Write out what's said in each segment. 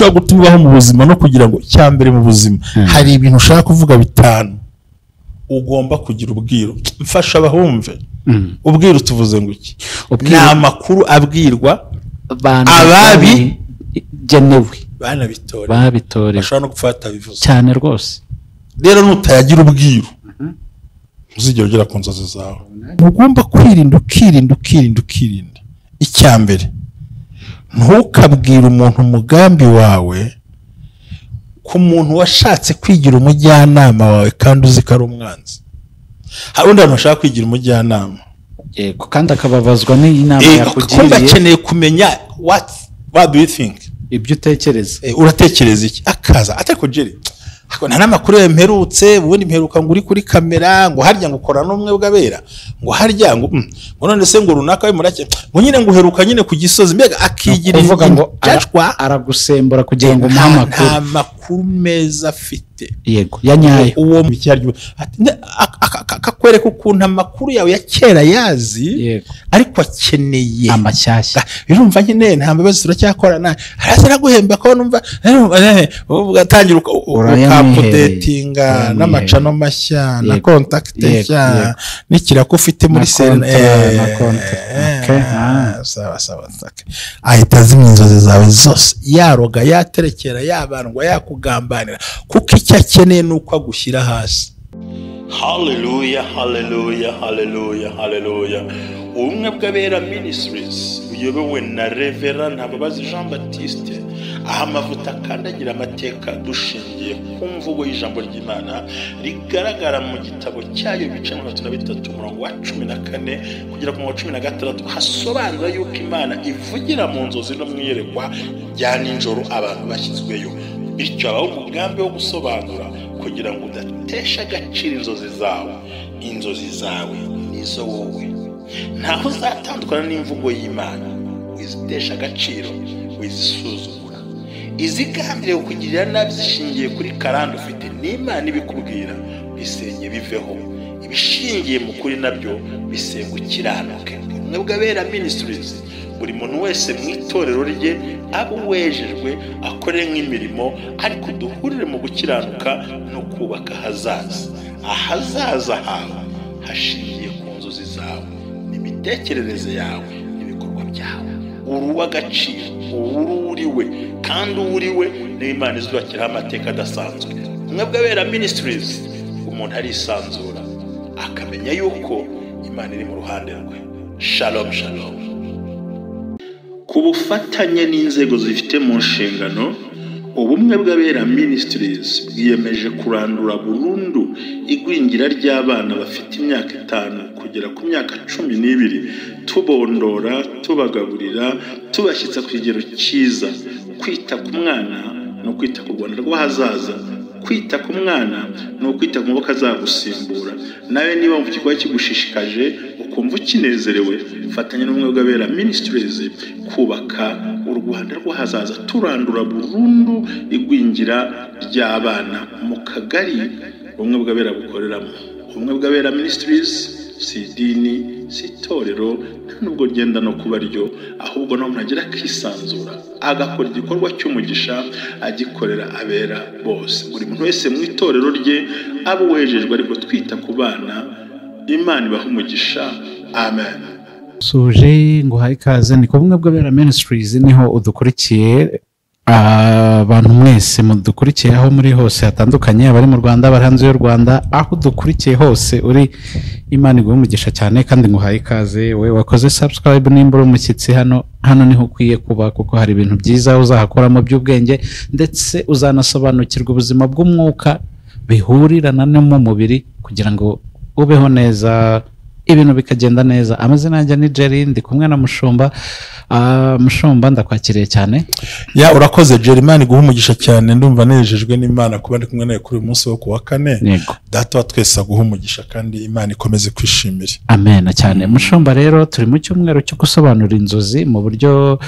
Ushobora gutuma ubaho mu buzima no kugira ngo cyambere mu buzima hari ibintu ushaka kuvuga bitanu ugomba kugira ubwiru. Mfasha abahumve. Ubwiru tuvuze ngo iki? Ni amakuru abwirwa ababi genewe banabitore babitore bashobora no gufata bivuze cyane rwose. Rero nutayagira ubwiru uzigera ugera ku nzozi zawe. Ugomba kwirinda ukirinda ukirinda ukirinda. Icyambere, ntukabwire umuntu umugambi wawe ku muntu washatse kwigira umujyanama wawe kandi uzi ko ari umwanzi. Hari undi muntu ashaka kwigira umujyanama, yego, kandi akababazwa n'inama yakugiriye. Kumva akeneye kumenya what do you think, ibyo utekereza, uratekereza iki, akaza ateko Jerry nta n'amakuru mperutse, ubundi mperuka ngo uri kuri kamera, ngo harya ngo ukora n'umwe bw'abera, ngo harya ngo ngo none se ngo runaka we murake, ngo nyine ngo uheruka nyine ku Gisozi, mbega akigira uvuga ngo aragusembura kugira ngo umuhe amakuru. Nta makuru meza afite, yego, ya nyayo. Uwo akakwereka ukuntu amakuru yawe ya kera yazi, ariko akeneye amashyashya. Birumva nyine nta mbabazi turacyakorana, haraza araguhemba ko numva ugatangira ukapudetinga n'amacano mashya na contact nshya n'ikirako ufite muri sene. Sawa sawa, ahita azimya inzozi zawe zose, yaroga, yaterekera, yabandwa, yakugambanira, kuko icyo akeneye ni uko agushyira hasi. Haleluya, haleluya, haleluya, haleluya. Ubumwe bw'Abera Ministries buyobowe na Reverend Ntababazi Jean Baptiste, aha amavuta akandagira amateka dushingiye ku mvugo y'ijambo ry'Imana rigaragara mu gitabo cyayo ibice 33 umurongo wa 14 kugera ku murongo wa 16, hasobanura yuko Imana ivugira mu nzozi no mu iyerekwa rya nijoro abantu bashyizweyo. Bityo habaho umugambi wo gusobanura kugira ngo udatesha agaciro inzozi zawe. Inzozi zawe nizo wowe, ntaho uzatandukana n'imvugo y'Imana. Wizitesha agaciro, wizisuzugura. Izigambiriye kukugirira nabi zishingiye kuri karande ufite n'Imana ibikubwira, bisenye biveho. Ibishingiye mu kuri nabyo bisenga ukiranuke. Ubumwe bw'Abera Ministries, buri muntu wese mu itorero rye abo wejejwe akore nk'imirimo, ariko duhurire mu gukiranuka no kubaka ahazaza. Ahazaza hawe hashingiye ku nzozi zawe, n'imitekerereze yawe, n'ibikorwa byawe. Uri uw'agaciro, uriwe kandi uriwe n'Imana izubakiraho amateka adasanzwe. Ubumwe bw'Abera Ministries, umuntu arisanzura akamenya yuko Imana iri mu ruhande rwe. Shalom, shalom. Ku bufatanye n'inzego zifite mu nshingano, Ubumwe bw'Abera Ministries bwiyemeje kurandura burundu igwingira ry'abana bafite imyaka 5 kugera ku myaka 12, tubondora, tubagaburira, tubashyitsa ku kigero cyiza. Kwita ku mwana no kwita ku Rwanda rw'ahazaza. Kwita ku mwana ni ukwita ku maboko azagusimbura. Nawe niba mu gikorwa kigushishikaje ukumva ukinezerewe, fatanya n'Ubumwe bw'Abera Ministries kubaka u Rwanda rw'ahazaza, turandura burundu igwingira ry'abana mu kagari Ubumwe bw'Abera bukoreramo. Ubumwe bw'Abera Ministries si idini, si itorero, nta nubwo ryenda no kuba ryo, ahubwo no ntagira akisanzura agakora igikorwa cy'umugisha agikorera abera bose. Buri muntu wese mu itorero rye abo wejejwe, ariko twita ku bana. Imana ibaha umugisha. Amen. Suje ngo haye ikaze ni ku Bumwe bw'Abera Ministries, niho udukurikiye. Abantu mwese mudukurikiye aho muri hose hatandukanye, abari mu Rwanda, abari hanze y'u Rwanda, aho udukurikiye hose uri, Imana iguhe umugisha cyane kandi nguhaye ikaze. We wakoze subscribe nimba uri umushyitsi hano, hano niho ukwiye kuba, kuko hari ibintu byiza uzahakoramo by'ubwenge, ndetse uzanasobanukirwa ubuzima bw'umwuka bihurirana no mu mubiri kugira ngo ubeho neza, ibintu bikagenda neza. Amazina yanjye ni Jerry, ndi kumwe na Mushumba. Mushumba, ndakwakiriye cyane. Ya, urakoze Jerry, Imana iguhe umugisha cyane. Ndumva nejejwe n'Imana kuba ndi kumwe nawe kuri uyu munsi wo kuwa kane. Data wa twese aguhe umugisha kandi Imana ikomeze kwishimira. Amen cyane. Mushumba, rero turi mu cyumweru cyo gusobanura inzozi mu buryo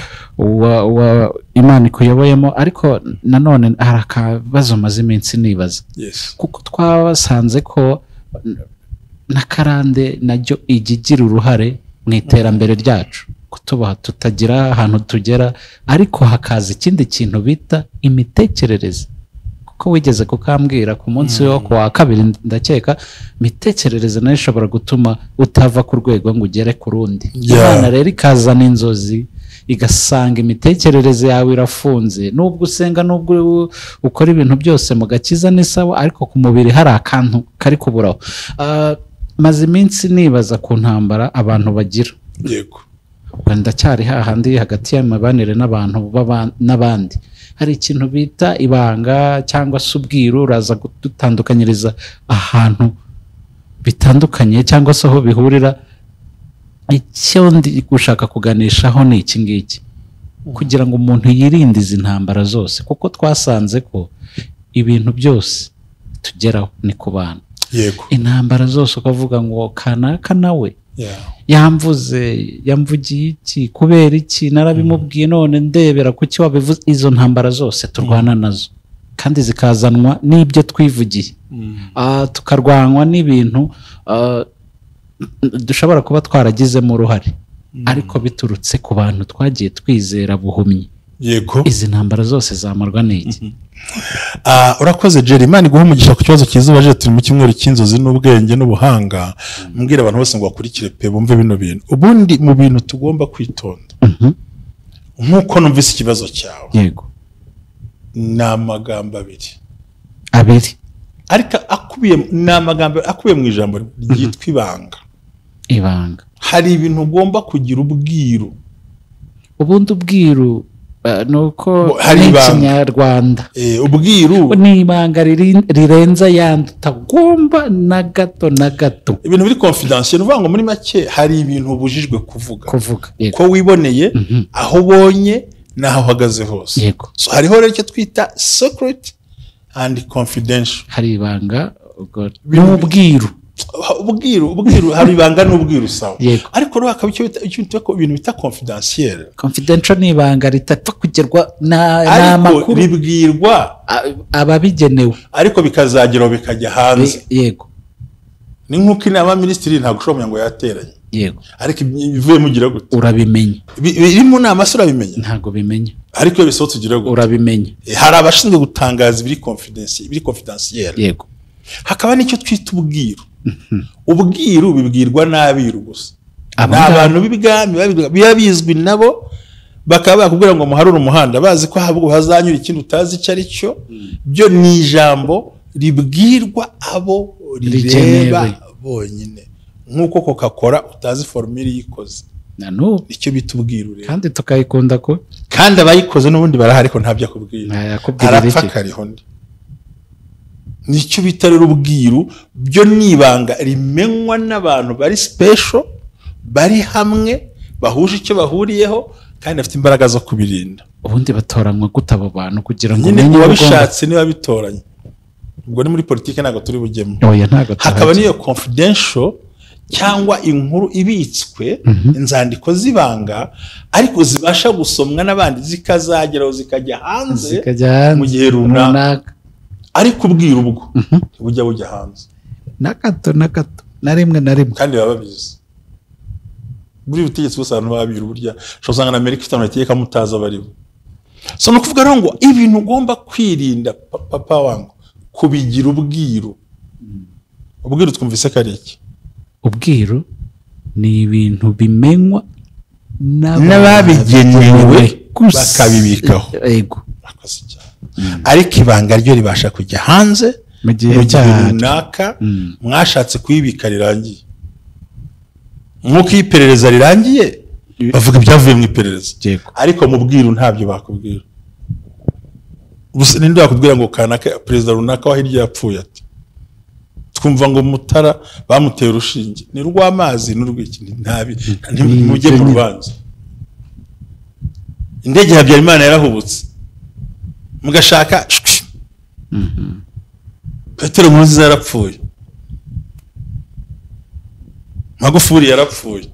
Imana ikuyoboyemo, ariko nanone hari akabazo maze iminsi nibaza. Kuko twabasanze ko na karande najyo igigira uruhare mu iterambere ryacu. Kutubaha tutagira ahantu tugera, ariko hakaza ikindi kintu bita imitekerereze. Kuko wigeze kukambwira ku munsi wo kuwa kabiri ndakeka, imitekerereze nayo ishobora gutuma utava ku rwego ngo ugere ku rundi. Imana rero ikazana inzozi, igasanga imitekerereze yawe irafunze, nubwo usenga, nubwo ukora ibintu byose mu gakiza ni sawa, ariko ku mubiri hari akantu kari kuburaho. Maze iminsi nibaza ku ntambara abantu bagira. Yego. Ndacyari hahandi hagati y'amabanire n'abantu n'abandi. Hari ikintu bita ibanga cyangwa se ubwiru, uraza gutandukanyiriza ahantu bitandukanye cyangwa se aho bihurira. Icyo ndi gushaka kuganishaho ni iki ngiki, kugira ngo umuntu yirinde izi ntambara zose, kuko twasanze ko ibintu byose tugeraho ni ku bantu. Yego. Intambara zose ukavuga ngo kanaka nawe yamvuze, yamvugiye iki, kubera iki, narabimubwiye none ndebera kuki wabivuze. Izo ntambara zose turwana nazo kandi zikazanwa n'ibyo twivugiye, tukarwanwa n'ibintu dushobora kuba twaragizemo uruhare, ariko biturutse ku bantu twagiye twizera buhumyi. Yego. Izi ntambara zose zamarwa n'iki? Urakoze Jerry, Imana iguhe umugisha ku kibazo cyiza ubaje. Turi mu cyumweru cy'inzozi n'ubwenge n'ubuhanga. Mbwira abantu bose ngo bakurikire pe, bumve bino bintu. Ubundi mu bintu tugomba kwitonda, nk'uko numvise ikibazo cyawe, yego, ni amagambo abiri ariko akubiye, ni amagambo akubiye mu ijambo ryitwa ibanga. Ibanga. Hari ibintu ugomba kugira ubwiru. Ubundi ubwiru nuko n'ikinyarwanda ubwiru ni ibanga rirenza yandi utagomba na gato na gato. Ibintu biri confidentiel, uvuga ngo muri make hari ibintu ubujijwe kuvuga ko wiboneye, aho ubonye n'aho uhagaze hose. Yego. So hariho rero icyo twita secret and confidential. Hari ibanga n'ubwiru. Ubwiru hari ibanga n'ubwiru, sawa. Ariko rero hakaba icyo ibintu bita confidentiel. Confidential ni ibanga ritapfa kugerwa n'amakuru, ribwirwa ababigenewe, ariko bikazageraho bikajya hanze. Yego. Ni nk'uko inama minisitiri ntabwo ushobora ngo yateranye. Yego. Ariko ibivuye mugira gute? Urabimenya. Biri mu nama se urabimenya? Ntabwo bimenya. Ariko iyo bisohotse ugira gute? Urabimenya. Hari abashinzwe gutangaza ibiri confidentiel, ibiri confidentiel. Yego. Hakaba n'icyo twita ubwiru. Ubwiru bibwirwa n'abiru gusa. Ni abantu b'ibwami biba bizwi nabo, bakaba bakubwira ngo muharure umuhanda, bazi ko ahubwo hazanyura ikindi utazi icyo ari cyo. Byo ni ijambo ribwirwa abo rireba bonyine, nk'uko Coca-Cola utazi formule yikoze. Icyo bita ubwiru rero, kandi tukayikunda ko kandi abayikoze n'ubundi barahari, ko ntabyo akubwira, arapfa kariho. Nicyo bita rero ubwiru, byo ni ibanga rimenywa n'abantu bari special, bari hamwe, bahuje icyo bahuriyeho, kandi bafite imbaraga zo kubirinda. Ubundi batoranywa gute abo bantu kugira ngo nyine uwabishatse niba bitoranye? Ubwo ni muri politike ntabwo turi bujyemo. Hakaba n'iyo confidential cyangwa inkuru ibitswe, inzandiko z'ibanga, ariko zibasha gusomwa n'abandi zikazageraho zikajya hanze mu gihe runaka. Ariko ubwiru ubwo bujya bujya hanze na gato na gato, na rimwe na rimwe, kandi baba babizi. Muri butegetsi bose abantu babiru, burya usanga na Amerika ifite amategeko mutaza baribo. So no kuvuga rero ngo ibintu ugomba kwirinda papa wangu, kubigira ubwiru. Ubwiru twumvise ko ari iki? Ubwiru ni ibintu bimenywa n'ababigenewe bakabibikaho. Yego. Ariko ibanga ryo ribasha kujya hanze mu gihe runaka mwashatse kuyibika rirangiye. Nk'uko iperereza rirangiye bavuga ibyavuye mu iperereza, ariko mu bwiru ntabyo bakubwira. Ninde wakubwira ngo kanaka perezida runaka wa hirya yapfuye ati twumva ngo Mutara bamuteye urushinge, ni rw'amazi n'urw'iki, ntabi ntimujye mu rubanza. Indege ya Habyarimana yarahubutse, mugashaka Petero Nkurunziza yarapfuye, Magufuli yarapfuye.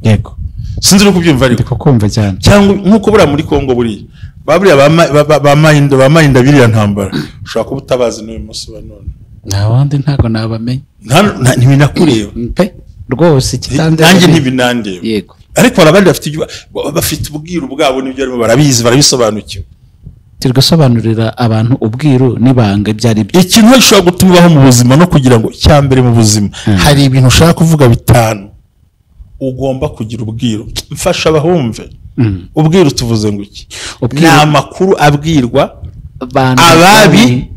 Yego. Sinzi uko ubyumva ariko ndiko kumva cyane. Cyangwa nkuko buriya muri Kongo buriya baburiya ba biriya ntambara ushobora kuba utabazi n'uyu munsi wa none. Nta bandi ntago nabamenye. Ntibinakureba pe. Rwose ikitandeba nanjye ntibinandeba. Yego. Ariko hari abandi bafite ubwiru bwabo n'ibyo barimo barabizi, barabisobanukiwe. Turi gusobanurira abantu ubwiru n'ibanga ibyo ari byo. Ikintu gishobora gutuma ubaho mu buzima no kugira ngo cyambere mu buzima hari ibintu ushaka kuvuga bitanu ugomba kugira ubwiru. Mfasha abahumve. Ubwiru tuvuze ngo iki? Ni amakuru abwirwa ababi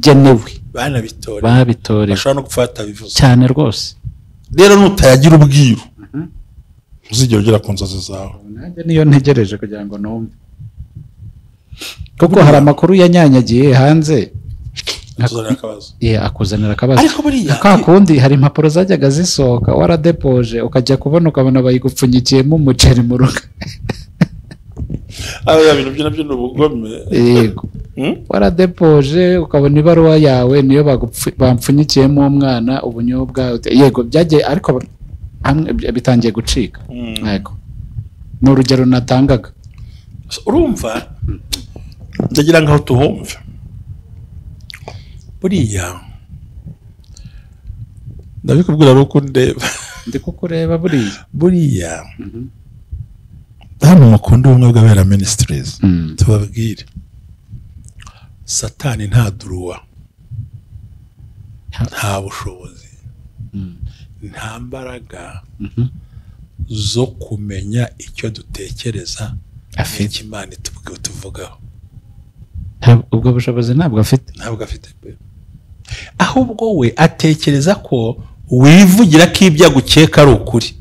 genewe banabitore bashobora no gufata bivuze cyane rwose. Rero nutayagira ubwiru uzigera ugera ku nzozi zawe. Nanjye niyo ntegereje kugira ngo numve, kuko hari amakuru yanyanyagiye hanze akuzanira akabazo. Ariko buriya kwa kundi hari impapuro zajyaga zisohoka waradepoje ukajya kubona ukabona bayigupfunyikiyemo umuceri mu rugo. Aba bintu byo nabyo ni ubugome. Yego. Waradepoje ukabona ibaruwa yawe niyo bampfunyikiyemo umwana ubunyobwa. Yego byagiye, ariko bitangiye gucika. Yego. Ni urugero natangaga. Urumva ndagira ngo tuhumve. Buriya ndabikubwira ari uko ndeba, ndi kukureba buriya. Buriya hano mukunda ubumwe bw'Abera Ministries tubabwire, Satani nta duruwa, nta bushobozi, nta mbaraga zo kumenya icyo dutekereza afite Imana tuvugaho. Ubwo bushobozi ntabwo afite, ntabwo afite pe. Ahubwo we atekereza ko wivugira ko ibyo agukeka ari ukuri,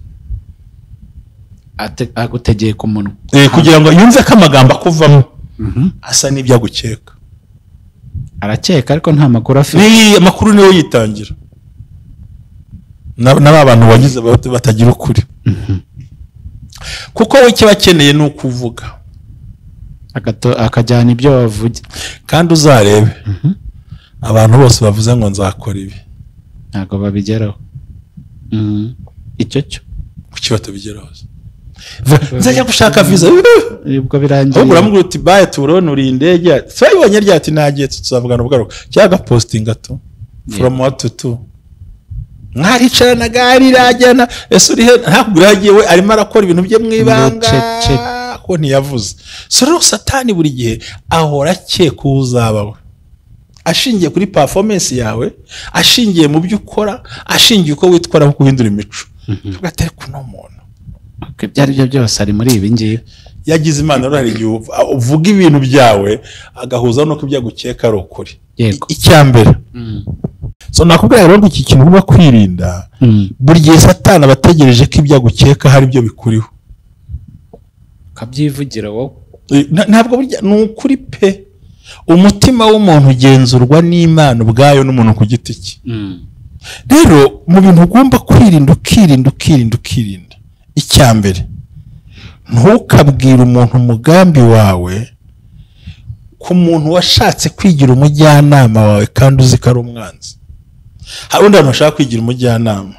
agutegeye ku munwa kugira ngo yumve ko amagambo akuvamo asa n'ibyo agukeka. Arakeka ariko nta makuru afite. Ni amakuru niyo yitangira n'aba bantu wagize batagira ukuri, kuko we icyo akeneye ni ukuvuga akajyana ibyo bavuga. Kandi uzarebe abantu bose bavuze ngo nzakora ibi ntabwo babigeraho. Icyo cyo kuki batabigeraho? Nzajya gushaka visa ubwo birangiye, ahubwo uramubwira uti baye turone uri indege twayibonye rya ati nagiye tuzavugana ubwaruka cyangwa postinga tu from what to two mwaricaranaga arirajyana ese uri he? Ntakubwira yagiye we arimo arakora ibintu bye mu ibanga ko ntiyavuze. So rero Satani buri gihe ahora akeka uzaba we, ashingiye kuri performance yawe, ashingiye mu byo ukora, ashingiye uko witwara ku guhindura imico. Tugatari kuno muntu ibyo ari byo byose ari muri ibi ngibi. Yagize Imana rero hari igihe uvuga ibintu byawe agahuza nuko ibyo agukeka ari ukuri. Icya mbere so nakubwira rero iki kintu uba kwirinda, buri gihe Satani abategereje ko ibyo agukeka hari ibyo bikuriho ukabyivugira wowe. Ntabwo burya ni ukuri pe. Umutima w'umuntu ugenzurwa n'Imana ubwayo n'umuntu ku giti cye. Rero mu bintu ugomba kwirinda ukirinda ukirinda ukirinda, icya mbere ntukabwire umuntu umugambi wawe ku muntu washatse kwigira umujyanama wawe kandi uzi ko ari umwanzi. Hari undi abantu bashaka kwigira umujyanama,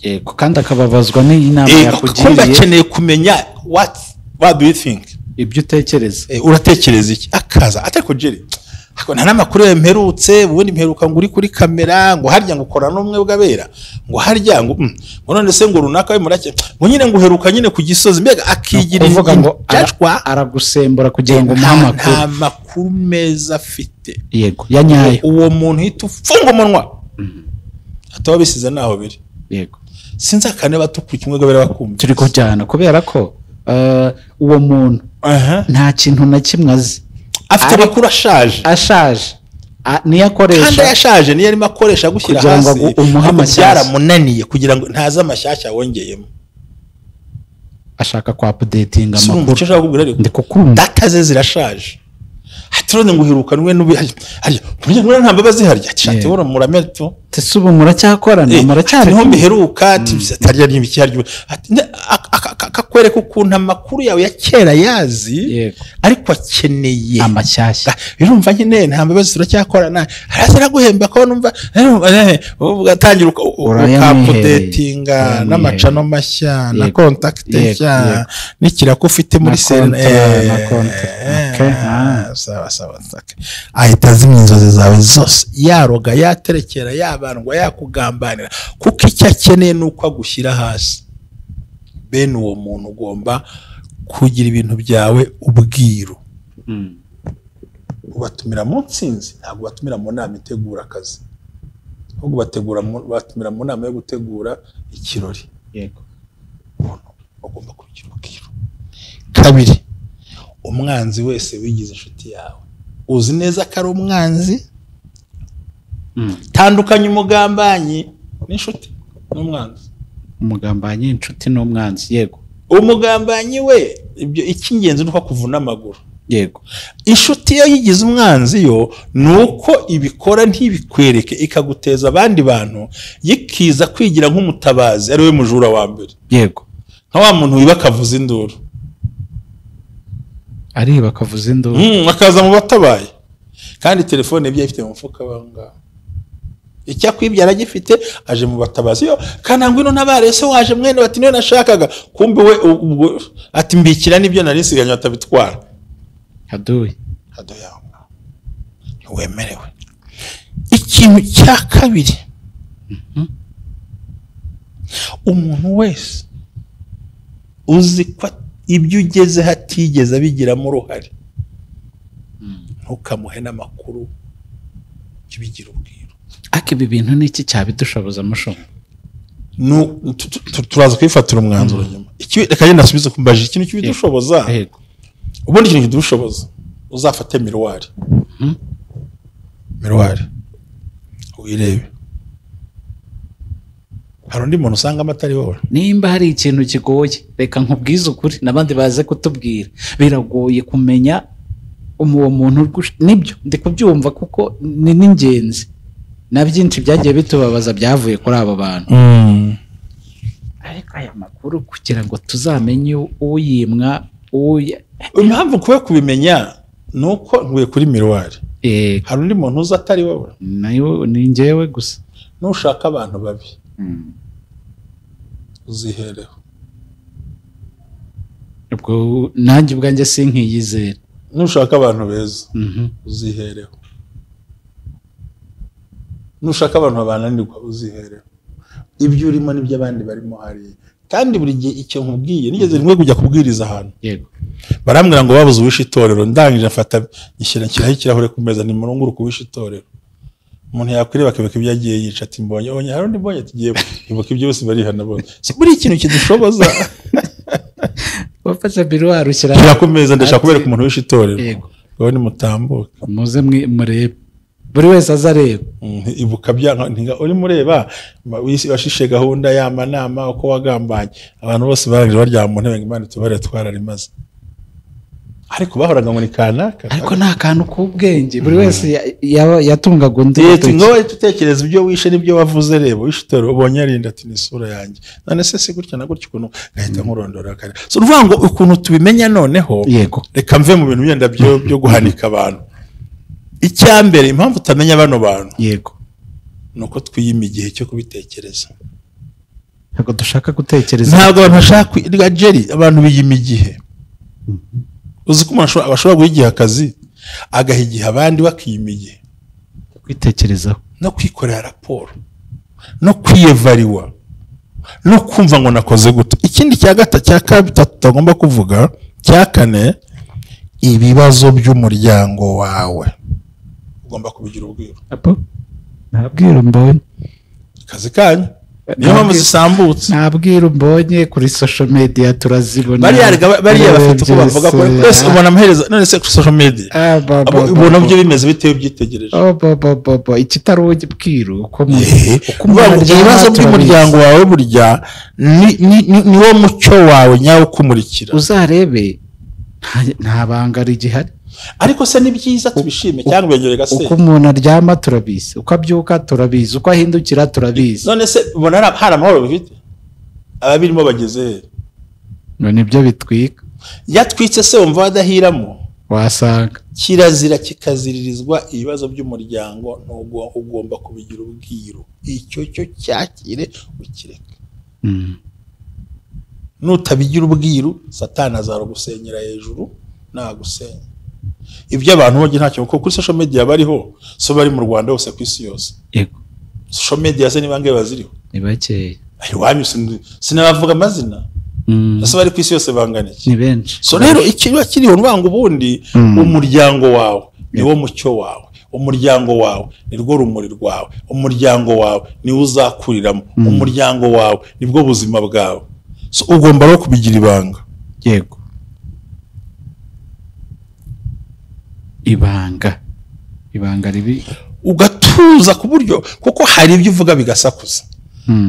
yego, kandi akababazwa n'inama yakugiriye, kuko akeneye kumenya what do you think, ibyo utekereza, uratekereza iki, akaza ateko Jerry nta n'amakuru mperutse, ubundi mperuka ngo uri kuri kamera ngo harya ngo ukora n'umwe bw'abera ngo harya ngo none se ngo runaka we murake ngo nyine ngo uheruka nyine ku gisozi, mbega akigira kuvuga ngo aragusembura kugira ngo umuhe amakuru. Nta makuru meza afite, yego, ya nyayo. Uwo muntu uhita ufunga umunwa ataba bisize naho biri. Yego, sinzi akane batukuye kimwe gabera bakumva turi kujyana, kubera ko uwo muntu nta kintu na kimwe azi, afite amakuru ashaje niyo akoresha, kandi yashaje niyo arimo akoresha gushyira hasi umuha amashyashya, byaramunaniye kugira ngo ntaze amashyashya wongeyemo, ashaka kwa updating amakuru. Icyo ashaka kubwira ariko ndi kukumva data ze zirashaje, hatirone ngo uherukanwe n'ubi harya nta mbabazi harya ati bora murameto tese ubu muracyakorana muracyari niho mbiheruka ati harya n'ibiki harya akakwereka ukuntu amakuru yawe ya kera yazi ariko akeneye amashyashya. Birumva nyine nta mbabazi turacyakorana, haraza araguhemba ko numva ugatangira ukapudetinga n'amacano mashya na contact nshya n'ikirako ufite muri sene sawa sawa. Ahita azimya inzozi zawe zose, yaroga yaterekera yaba yabandwa, yakugambanira, kuko icyo akeneye ni uko agushyira hasi. Bene uwo muntu ugomba kugira ibintu byawe ubwiru. Ubatumira mu ntsinzi, ntabwo ubatumira mu nama itegura akazi, ahubwo batumira mu nama yo gutegura ikirori. Yego. Umuntu agomba kugira ubwiru. Kabiri, umwanzi wese wigize inshuti yawe, uzi neza ko ari umwanzi. Tandukanya umugambanyi n'inshuti n'umwanzi. Umugambanyi, inshuti n'umwanzi. Yego. Umugambanyi we ibyo icy'ingenzi nuko akuvuna amaguru. Yego. Inshuti iyo yigize umwanzi yo nuko ibikora ntibikwereke, ikaguteza abandi bantu, yikiza kwigira nk'umutabazi ari we mujura wa mbere. Yego. Nka wa muntu wiba akavuza induru. Ariba akavuza induru. Akaza mu batabaye. Kandi telefone ibyo ifite mu mufuka banga. Icyakwibye aragifite, aje mu batabazi. Yo kana ngwino ntabare, se waje mwene bati niyo nashakaga. Kumbe we ati mbikira nibyo nari nsiganye batabitwara. Haduye. Haduye aho. Ntiwemerewe. Ikintu cya kabiri. Umuntu wese uzi ko ibyo ugeze hatigeze abigiramo uruhare, ntukamuhe n'amakuru, kibigira ubwiru. Ariko ibi bintu ni iki cyabidushoboza mushumba? Turaza kwifatira umwanzuro nyuma. Reka ngende nasubize kumbaje ikintu kibidushoboza. Ubundi ikintu kidushoboza, uzafate miruwari. Miruwari wirebe. Hari undi muntu usanga amatari wowe. Nimba hari ikintu kigoye, reka nkubwize ukuri n'abandi baze kutubwira. Biragoye kumenya uwo muntu, nibyo ndi kubyumva kuko ni n'ingenzi. Na byinshi byagiye bitubabaza byavuye kuri abo bantu. Ariko aya makuru kugira ngo tuzamenye uyimwa impamvu kuba kubimenya nuko nguye kuri miruwari. Hari undi muntu uza atari wowe. Nayo ni njyewe gusa. Nushaka abantu babi uzihereho. Ubwo nanjye ubwanjye sinkiyizera. Nushaka abantu beza uzihereho. Nushaka abantu babananirwa uzihereho. Ibyo urimo nibyo abandi barimo hariya. Kandi buri gihe icyo nkubwiye, nigeze rimwe kujya kubwiriza ahantu. Yego. Barambwira ngo babuze uwishe itorero, ndangije afata nshyira ikirahure ku meza, ni murunguruka uwishe itorero. Umuntu yakwireba akabeka ibyo yagiye yica, ati mbonye onye hari undi mbonye tugiye ibuka ibyo bose barihana bose. Si buri ikintu kidushoboza. Wafashe biruwa rushyira ku meza, ndashaka kubereka umuntu wishe itorero. Yego. Wowe nimutambuke. Muze murebe. Buri wese azareba. Ibuka bya uri mureba washishe gahunda y'amanama uko wagambanye. Abantu bose barangije baryama mu ntebe ngo Imana itubare twararimaze. Ariko bahoraga ngo ni kanaka. Ariko nta kantu k'ubwenge buri wese yatungaga undi. Ngo tutekereza ibyo wishe n'ibyo wavuze, reba wishe itorero ubonye arinda ati ni isura yanjye. None se si gutya na gutya ukuntu gahita nkurondora kare. So uvuga ngo ukuntu tubimenya noneho. Yego. Reka mve mu bintu byenda byo guhanika abantu. Icyambere impamvu utamenya bano bantu. Yego. Nuko twiyima igihe cyo kubitekereza. Ntabwo dushaka gutekereza. Ntabwo abantu bashaka kwiga Jerry, abantu biyima igihe. Uzi ko umuntu ashobora guha igihe akazi, agaha igihe abandi bakiyima igihe. Kwitekerezaho no kwikorera raporo no kwiyevariwa no kumva ngo nakoze gute. Ikindi cya gatatu cya kabiri tutagomba kuvuga, cya kane, ibibazo by'umuryango wawe ugomba kubigira ubwiru. Apo ntabwira mbonye akazi kanyu, niyo mpamvu zisambutse. Ntabwira mbonye kuri social media turazibona. Bariya bafite uko bavuga ko wese ubona amaherezo. None se kuri social media ubona byo bimeze bitewe byitegereje. Ikitari ubwiru uko ibibazo by'umuryango wawe burya ni wo mucyo wawe nyawo kumurikira. Uzarebe nta banga rigihari. Ariko se ni byiza tubishime cyangwa byongere gase. Uko umuntu aryama turabizi, uko abyuka turabizi, uko ahindukira turabizi. None se ubona hari amahoro bifite? Ababirimo bageze he? None ibyo bitwika. Yatwitse se wumva badahiramo? Wasanga kirazira kikaziririzwa ibibazo by'umuryango, nubwo ugomba kubigira ubwiru. Icyo cyo cyakire ukireke. Nutabigira ubwiru Satani azarugusenyera hejuru nagusenya. Ibyo abantu boge ntacyo kuko kuri social media bariho, so bari mu Rwanda hose ku isi yose. Yego. Social media se ni bangahe baziriho? Ni bakeya. Iwanyu sinabavuga amazina. Ese bari ku isi yose bangana iki? Ni benshi. So rero ikiba kiriho ngo ubundi umuryango wawe niwo mucyo wawe, umuryango wawe nirwo rumuri rwawe, umuryango wawe niwo uzakuriramo, umuryango wawe nibwo buzima bwawe. So ugomba rero kubigira ibanga. Yego. Ibanga. Ibanga ribi ugatuza ku buryo, kuko hari ibyo uvuga bigasakuza.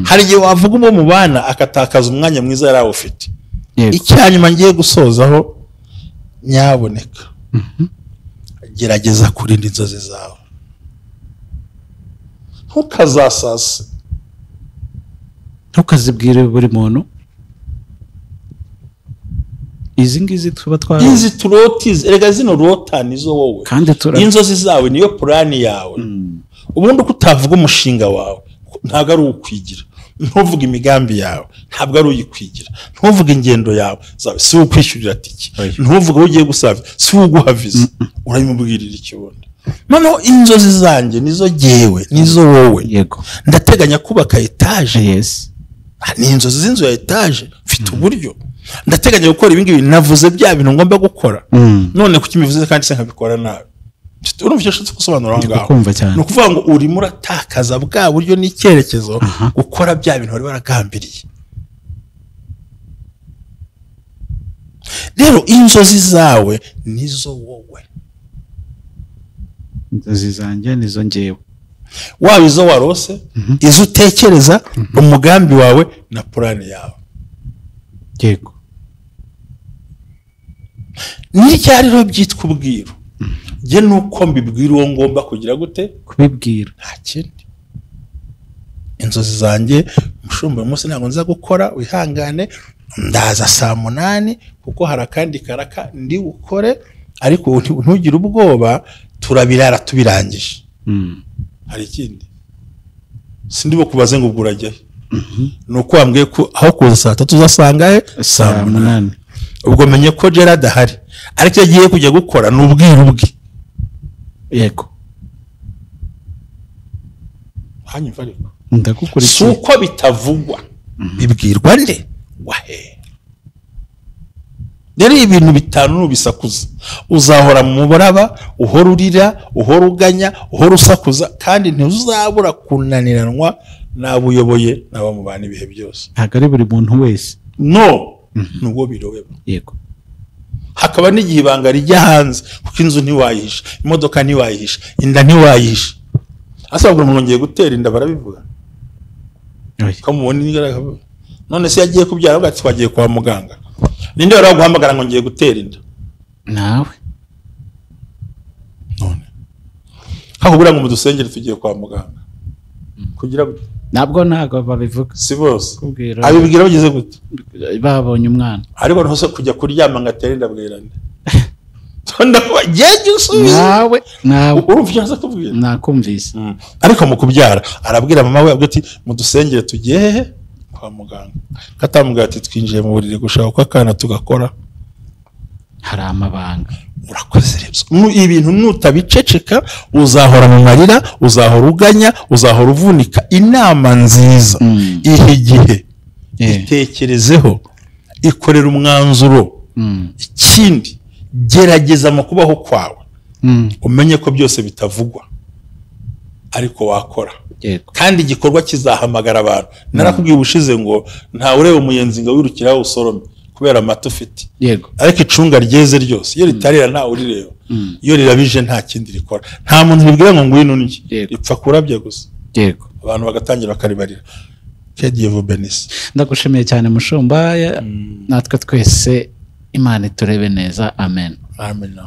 Hari igihe wavuga umwe mu bana akatakaza umwanya mwiza yari awufite. Icyanyuma ngiye gusozaho, nyaboneka gerageza kurinda inzozi zawe, ntukazasase, ntukazibwire buri muntu. Izi ngizi tuba twara, izi turotize, erega zino rota nizo wowe, kandi inzozi zawe niyo plani yawe. Ubundi uko utavuga umushinga wawe ntabwo ari ukwigira, ntuvuge imigambi yawe ntabwo ari uyikwigira, ntuvuge ingendo yawe si ukwishyurira tike, ntuvuge aho ugiye gusaba si uguha visa, urabimubwirira ikibundi. Noneho inzozi zanjye nizo jyewe nizo wowe. Yego. Ndateganya kubaka etaje. Yes. Ni inzozi z'inzu ya etaje, mfite uburyo ndateganya gukora ibi ngibi, navuze bya bintu ngomba gukora. None kuki mivuze kandi se nkabikora nabi? Urumva icyo nshatse gusobanura aho ngaho? Ni ukuvuga ngo urimo uratakaza bwa buryo n'icyerekezo gukora bya bintu wari waragambiriye. Rero inzozi zawe nizo wowe, inzozi zanjye nizo njyewe, waba izo warose, izo utekereza, umugambi wawe na plani yawe. Yego. N'icyari rero byitwa ubwiru, njye nuko mbibwira uwo ngomba kugira gute? Kubibwira. Nta kindi. Inzozi zanjye mushumba uyu munsi ntabwo nza gukora, wihangane, ndaza saa 8 kuko hari akandi karaka ndi bukore, ariko ntugire ubwoba, turabirara tubirangije. Hari ikindi sindi bukubaze ngo ubwo urajyahe. Nuko wambwiye ko aho kuza saa 3 uzasanga he? Saa 8. Ubwo menye ko Gerard ahari, ariko iyo agiye kujya gukora ni ubwiru bwe. Yego. Hanyuma ariko ndagukurikiye. Si uko bitavugwa, bibwirwa nde? Wahe. Rero ibintu bitanu nubisakuza uzahora mu muraba, uhora urira, uhora uganya, uhora usakuza, kandi ntuzabura kunaniranwa n'abuyoboye n'abo mubana ibihe byose. Ntabwo ari buri muntu wese. No, nuwo biroweba. Yego. Hakaba n'igihe ibanga rijya hanze, kuko inzu ntiwayihisha, imodoka ntiwayihisha, inda ntiwayihisha. Asabwa umuntu ngiye gutera inda barabivuga. Kamubona ingaragara. None se yagiye kubyara avuga ati twagiye kwa muganga. Ninde wari guhamagara ngo ngiye gutera inda? Nawe. None hakubura ngo mudusengere tugiye kwa muganga. Kugira gute? Nabwo ntago babivuga. Si bose. Abibwira bageze gute? Babonye umwana. Ariko ntose kujya kuryama ngatera inda bwira nde? Tonda jeje usubiza. Nawe, nawe. Urumva icyo nza kubwira? Nakumvise. Ariko mu kubyara arabwira mama we avuga ati mudusengere tugiye hehe? Kwa muganga. Katamubwira ati twinjiye mu buriri gushaka uko akana tugakora. Hari amabanga. Urakoze rero. Ibintu nutabiceceka uzahora mu marira, uzahora uganya, uzahora uvunika. Inama nziza ihe gihe itekerezeho, ikorera umwanzuro. Ikindi, gerageza mu kubaho kwawe umenye ko byose bitavugwa ariko wakora. Kandi igikorwa kizahamagara abantu. Narakubwiye ubushize ngo nta ureba umuyenzi ngo wirukiraho usorome kubera amata ufite. Yego. Ariko icunga ryeze ryose iyo ritarera nta urireba, iyo rirabije nta kindi rikora. Nta muntu ribwira ngo ngwino ndye, ripfa kurabya gusa. Yego. Abantu bagatangira bakaribarira. Que Dieu vous bénisse. Ndagushimiye cyane mushumba, natwe twese Imana iturebe neza. Amen. Amen.